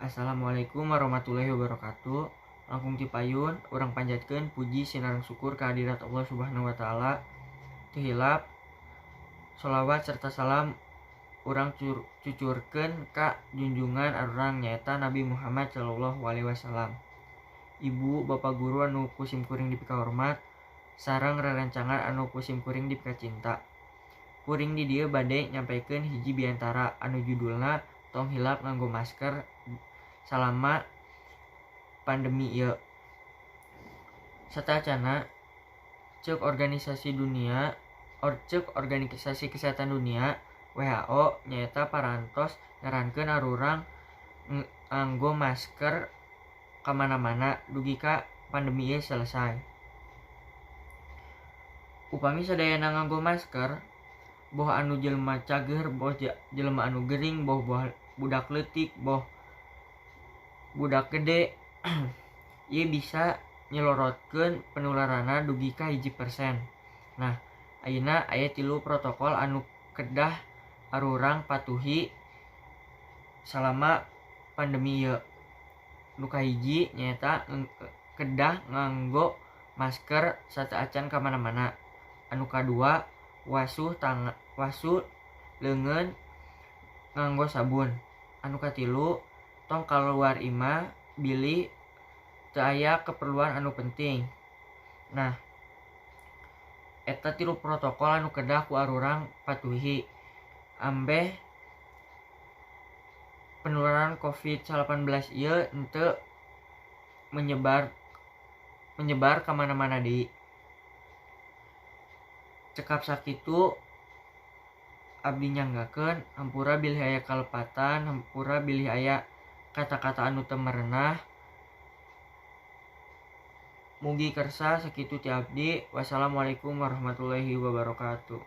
Assalamualaikum warahmatullahi wabarakatuh. Langkung ti payun urang panjatkeun puji sinareng syukur kehadirat Allah Subhanahu wa taala. Teu hilap sholawat serta salam urang cucurkeun ka junjungan arurang, nyaeta Nabi Muhammad sallallahu alaihi wasallam. Ibu, bapak guru anu ku simkuring dipikahormat sareng rerencangan anu ku simkuring dipikacinta. Kuring di dieu bade nyampaikan hiji biantara anu judulna "Tong Hilap Nganggo Masker Salama Pandemi Ieu". Sateuacanna, ceuk organisasi dunia or ceuk Organisasi Kesehatan Dunia WHO nyaeta parantos nyarankeun arurang nganggo masker kamana-mana dugi ka pandemi ieu selesai. Upami sadayana nganggo masker, boh anu jelema cageur, boh jelema anu gering, boh budak leutik, boh budak gede, ieu bisa nyelorotkeun penularanna dugi ka 1%. Nah, ayeuna aya tilu protokol anu kedah arurang patuhi salama pandemi ieu. Nu kahiji nyaeta kedah nganggo masker sateuacan ka mana-mana. Anu kadua, wasuh leungeun nganggo sabun. Anu katilu, tong kaluar imah bilih teu aya keperluan anu penting. Nah, eta tilu protokol anu kedah ku arurang patuhi ambeh penularan COVID-19 ieu henteu menyebar menyebar ka mana-mana deui. Cekap sakitu abdi nyanggakeun, hampura bilih aya kalepatan, hampura bilih aya kata-kata anu teu merenah. Mugi kersa. Sakitu ti abdi. Wassalamualaikum warahmatullahi wabarakatuh.